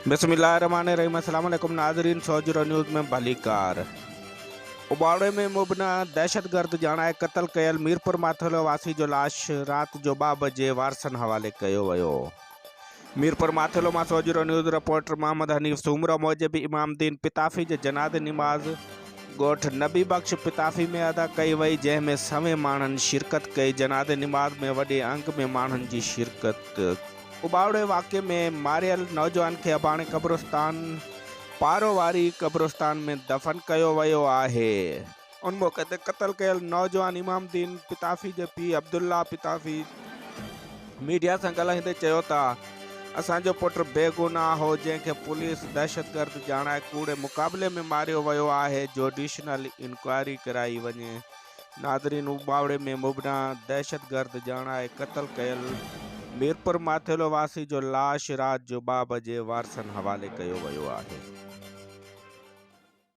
بسم الله الرحمٰن الرحيم السلام عليڪم ناظرين سوجهرو نيوز ۾ ڀليڪار اٻاوڙي ۾ مبنا دهشتگرد ڄاڻائي قتل ڪيل ميرپور ماٿيلو واسي جو لاش رات جو ٻه بجي وارثن حوالي ڪيو ويو ميرپور ماٿيلو مان سوجهرو نيوز رپورٽر محمد حنيف سومرو موجب امام دين پتافي جي جنازي نماز ڳوٺ نبي بخش پتافي ۾ ادا ڪئي وئي جنهن ۾ سوين ماڻهن شرڪت ڪئي جنازي نماز ۾ وڏي انگ ۾ ماڻهن جي شرڪت. اٻاوڙي واقعي ۾ ماريل نوجوان کي اباڻي قبرستان پارو واري قبرستان ۾ دفن ڪيو ويو آهي. ان موقعي تي قتل ڪيل نوجوان امام الدين پتافي جي پيء عبدالله پتافي ميڊيا سان ڳالهائيندي چيو ته اسان جو پٽ بيگناهه هو جنهن کي پوليس دهشتگرد ڄاڻائي ڪوڙي مقابلي ۾ ماريو ويو آهي جوڊيشنل انڪوائري ڪرائي وڃي ناظرين اٻاوڙي ۾ مبنا دهشتگرد ڄاڻائي قتل ڪيل ميرپور ماٿيلو واسي جو لاش رات جو ٻه بجي وارثن حوالي ڪيو ويو آهي.